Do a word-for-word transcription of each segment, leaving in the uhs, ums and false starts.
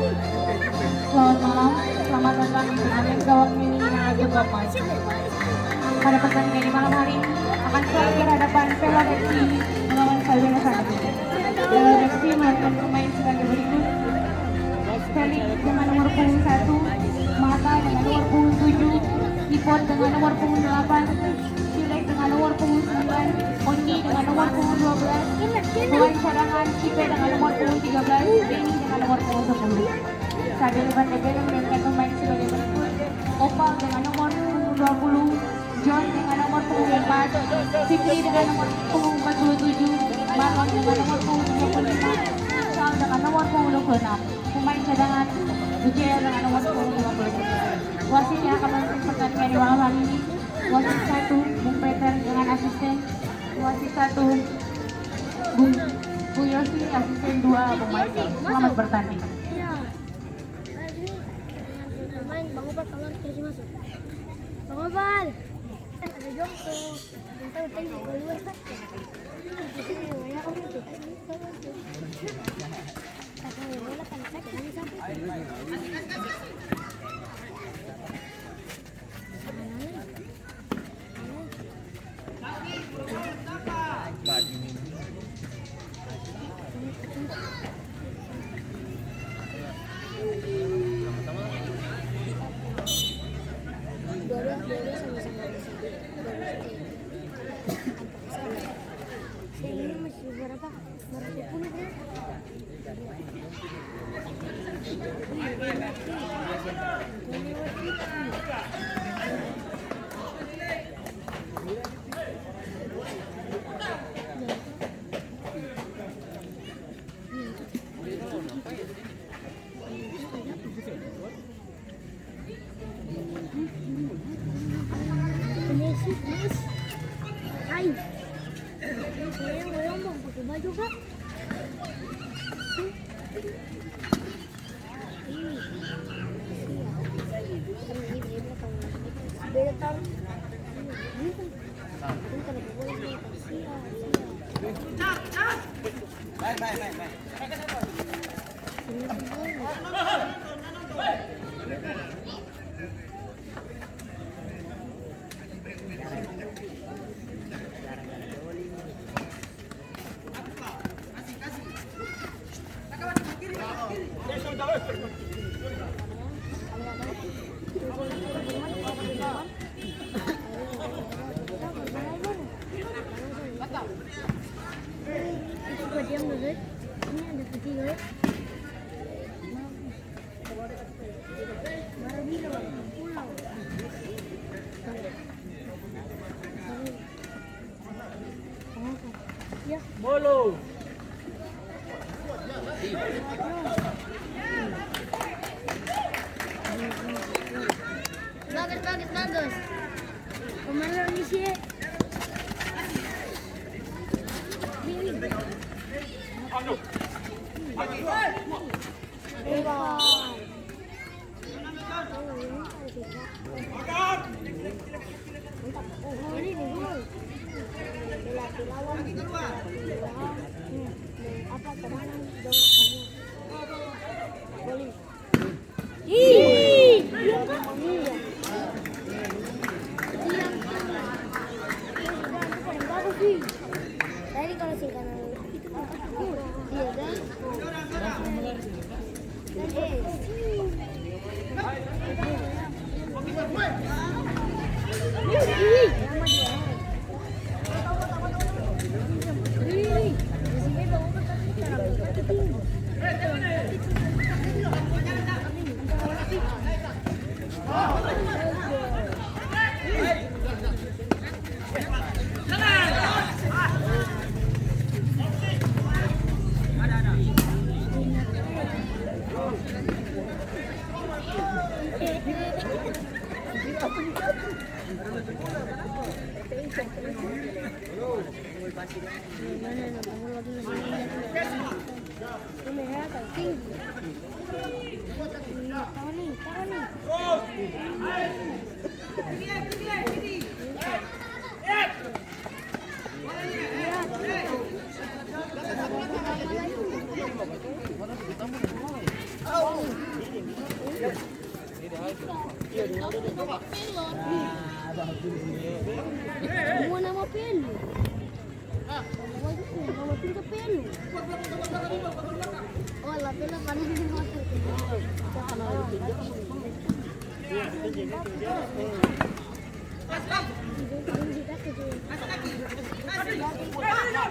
Selamat malam, selamat datang di turnamen gawang mini yang ajaib Bapak. Pada pertandingan di malam hari ini akan selalu berhadapan Pelor F C melawan Salvena Santi. Pelor F C melarikan pemain sebagai berikut: Felix dengan nomor punggung satu, Mata dengan nomor punggung tujuh, Ipot dengan nomor punggung delapan, Silek dengan nomor punggung sembilan, Onyi dengan nomor punggung dua belas, pemain cadangan Cipe dengan nomor punggung tiga belas, Denny dengan nomor punggung sepuluh. Saat di depan F B M melarikan pemain sebagai berikut: Opal dengan nomor punggung dua puluh, John dengan nomor punggung empat, Fikri dengan nomor punggung empat puluh tujuh, Marlon dengan nomor punggung tiga puluh lima, Charles dengan nomor punggung dua puluh enam. Pemain cadangan, J R dengan nomor punggung lima puluh sembilan. Wasit yang akan memimpin pertandingan di malam hari ini, wasit satu, Bung Peter dengan asisten, wasit satu, Bung, Bung Yosi, asisten dua, Bung Michael. Selamat bertanding. Iya. Main, Bang Opal keluar, kasih masuk. Bang Opal. Ada jongkok. Yang tahu tadi keluar. Banyak orang tuh. Dua-dua, dua-dua sama-sama bisa. Dua-dua sama. Ini masih berapa? Itu kejam, guys. Ini ada putih, guys. Bolu. Bagus, bagus, bagus. Kemarin isi. Tadi kalau singkatan itu mah, iya kan? Mau nama pelu. Nama tinggal pelu. Oh, la pelu paling di motor. Balong. Ada, ada.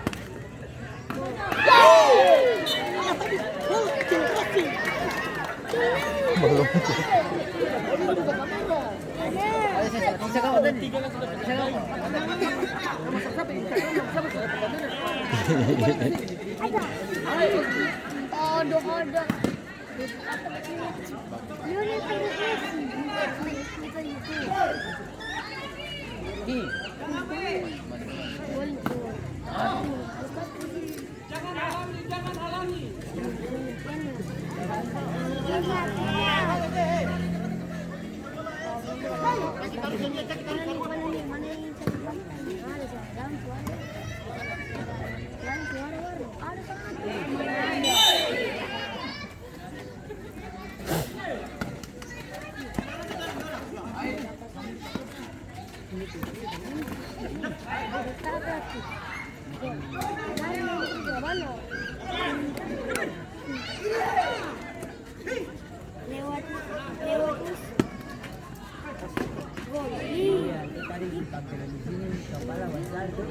Lewat, lewat. Gol. Iya, tadi si pakai di sini, kepala basar tuh.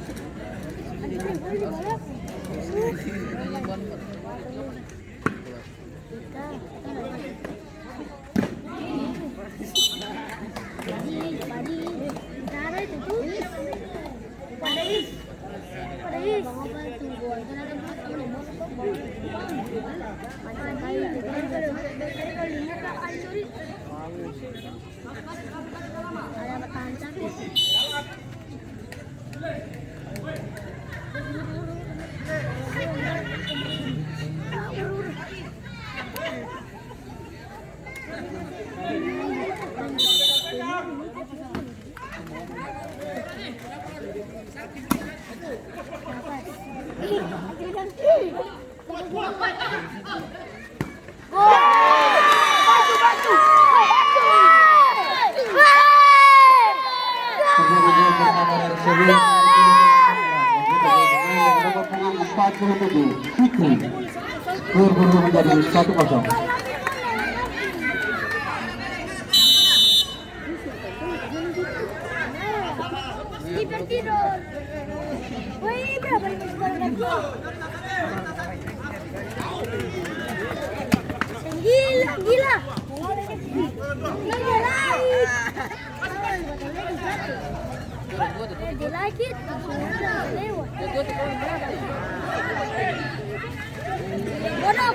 Empat puluh tujuh, Fikri. Skor berubah menjadi satu kosong. Gila, gila. Gila, gila. Dia lagi, lewat. Bodoh.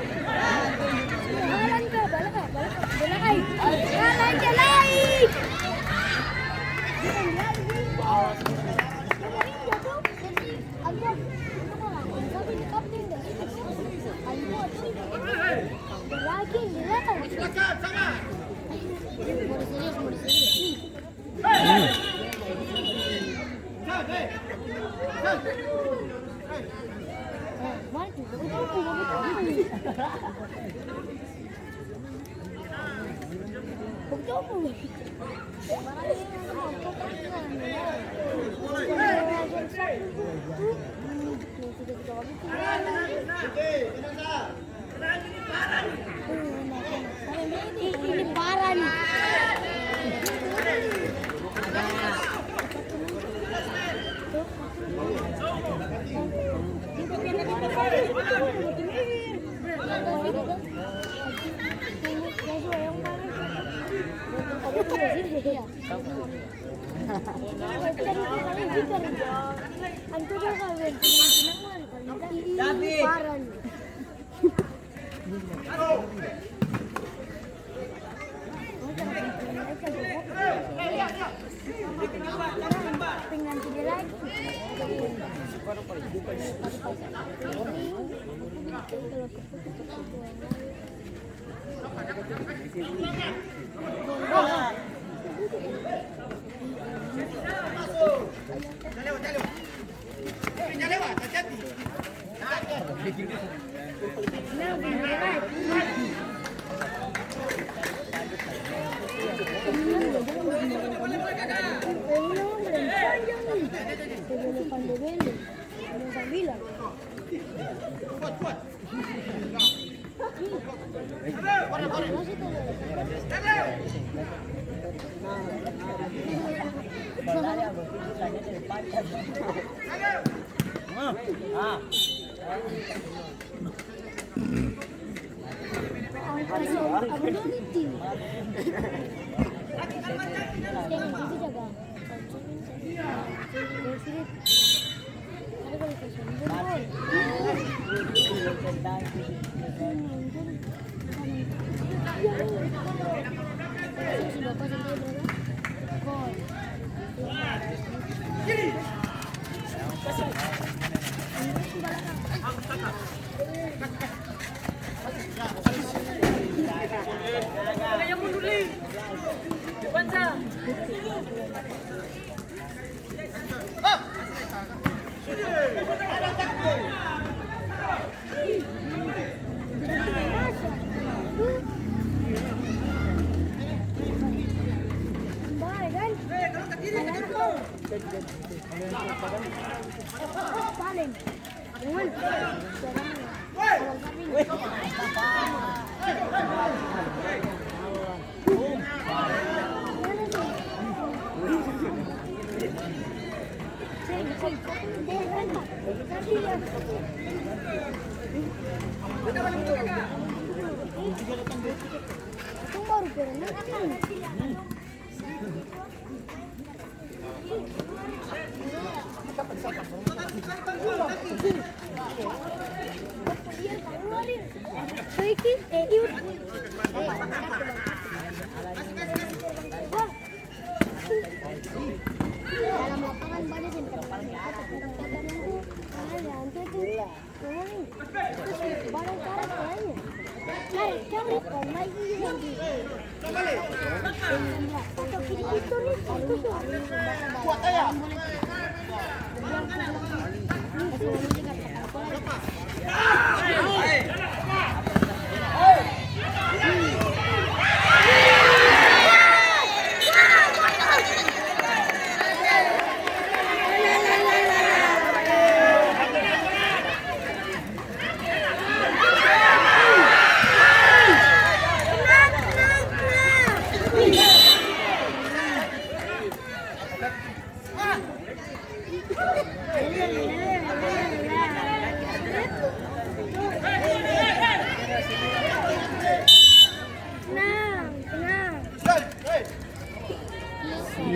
Jalan ke balakang, balakang, balakang. Jalan ke lain. Lagi, lagi. Mau serius, mau serius. Ini parah nih. Tapi Dalam lapangan banyak yang terlalu. Barang karet kayaknya. Karet, karet.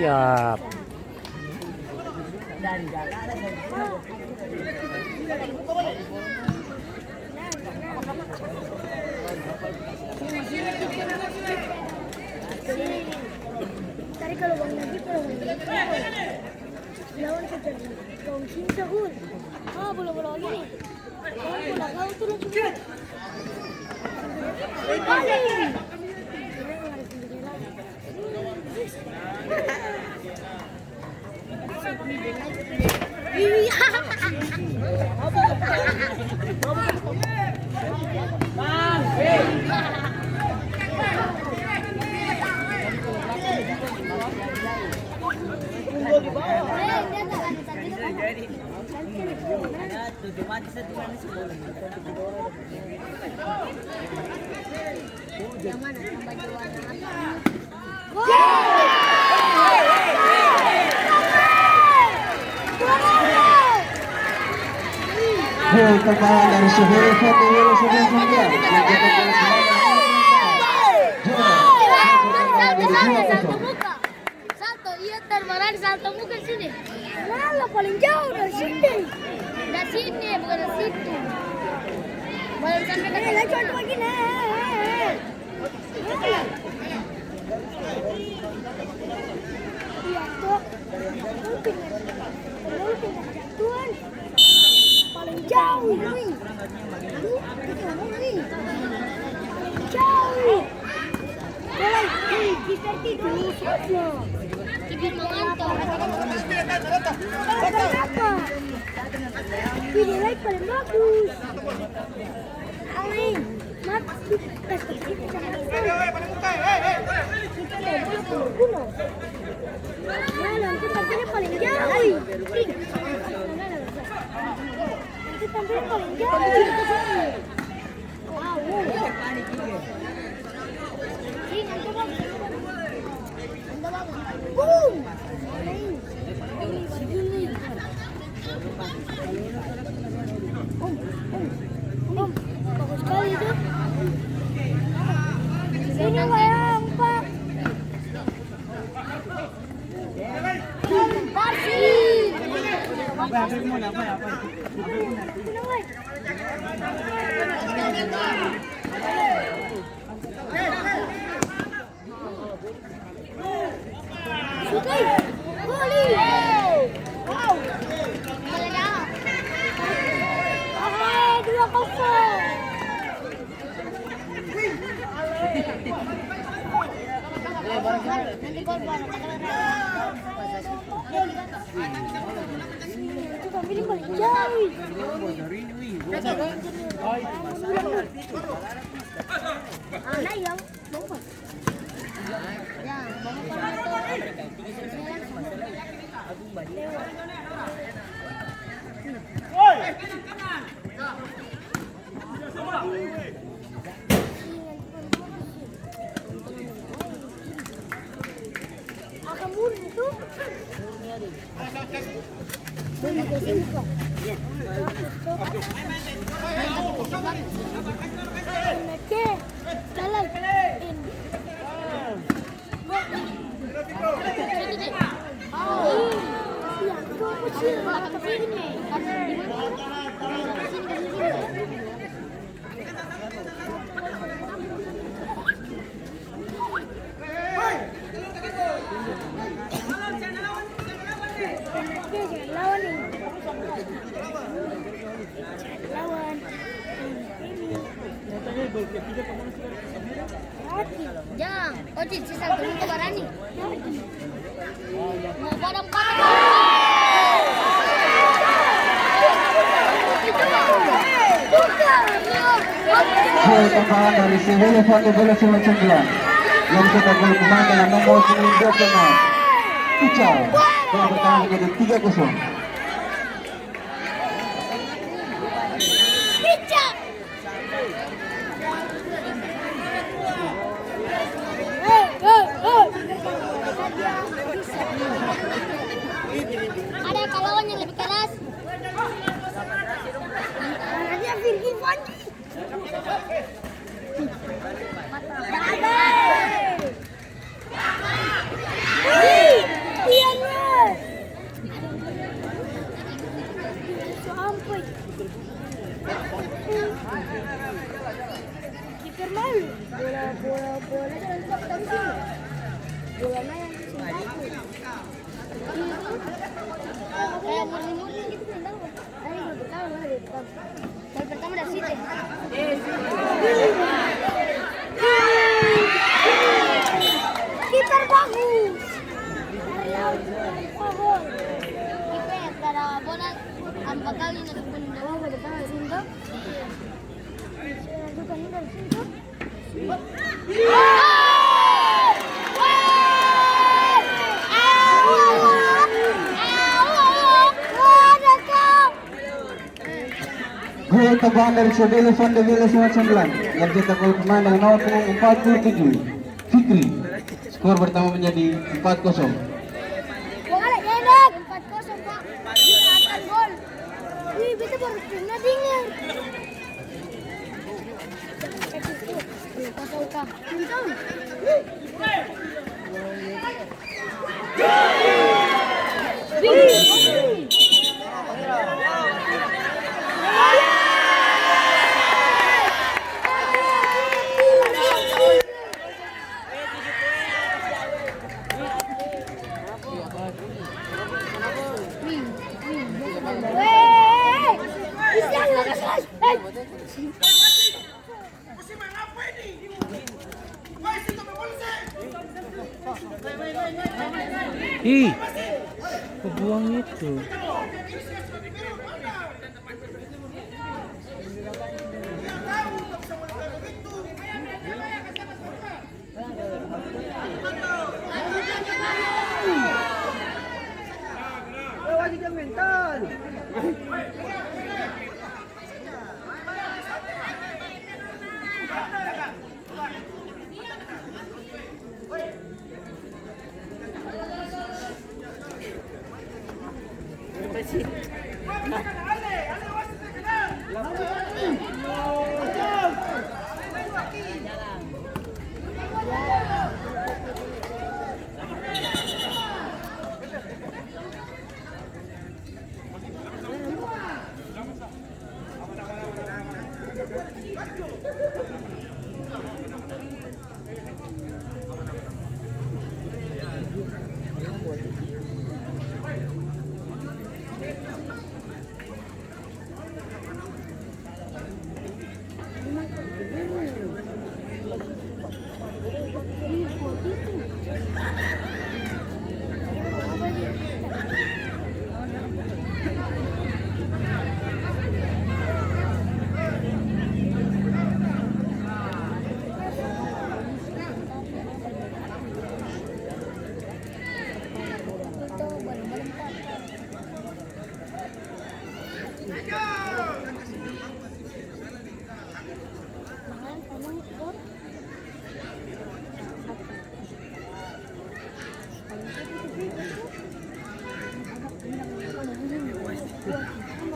Siap. Tadi kalau Bang Najib, kalau Bang Najib, lawan saja. Kong Cinta Hul. Ah, bola-bola lagi nih. Kong bola kau tuh langsung. Balik. Gol tendangan dari Suheil Fadil, Suheil Fadil. Gol. Salto, iya, tar barani salto muka sini. Lala paling jauh dari sini. Dari sini, bukan dari situ. Baru sampai ke. Eh, lagi, lagi, lagi, eh, eh, eh. Iya, tuh. Penonton, penonton jatuhan. Paling jauh, wih. Tuh, itu, wih. Paling jauh. Bola, wih, kiper itu, siapa? Kiper mengantar. Kenapa? Ini lagi paling bagus. Aing, mat, eh, kita mau pulang. Nah, nanti tampilnya paling jauh. Nanti tampilnya paling jauh. Wow. Sudah. Gol. Wow. Aha, dua kosong. Nanti gol, gol. Itu kami ini balik jauh. Ah, nah, ya. Jang, Oci, sisa dulu tu barani. Gol tambahan dari Sewele Fande Bela Siwa Sembilan yang cetak gol pemain dengan nomor punggung dua puluh enam, Ical. Gol pertama menjadi tiga kosong. Ada kalawan yang lebih keras. Dia Virgil Vanji. Bagus. Kiper malu. Bola, bola, bola. Bola main. Kayak murni-murni gitu, Bang. Gol pertama dari Siti. Kiper bagus. Kiper, tada bola, ampa kali na dukung. Oh, betul, betul. Iya. Lanjutkan ini dari sini, tuh. Gol tambahan dari Sewele Fande Bela Siwa Sembilan yang cetak gol pemain dengan nomor punggung empat puluh tujuh, Fikri. Skor pertama menjadi empat kosong. Empat kosong, Pak. Kita akan gol. Wih, beta baru pernah dengar. Ih, kubuang itu.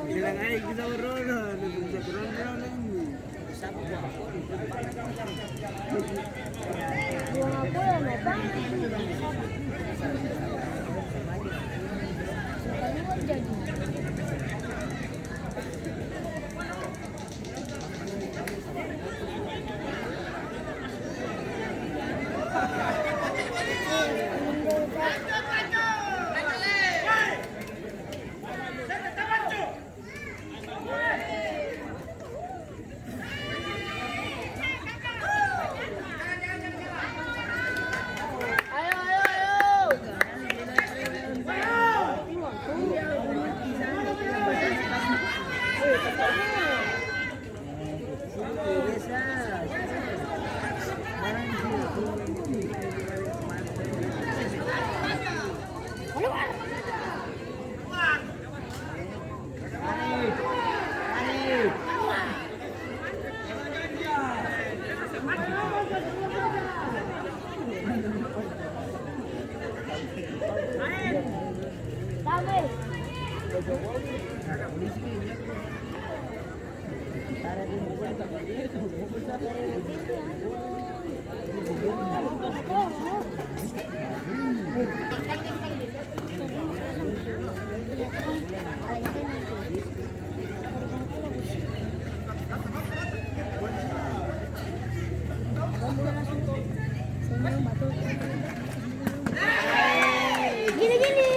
Bilang aja kita berdoa, kita berdoa. Gini, gini.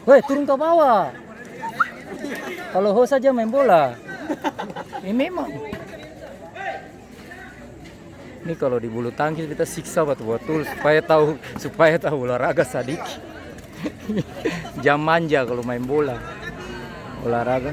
Weh, turun ka bawa. Kalo ho saja maeng bola. Ini memang. Ini kalo di bulu tangkis beta siksa batul-batul supaya tau, supaya tau olahraga sadiki. Jam manja kalo maeng bola. Olahraga.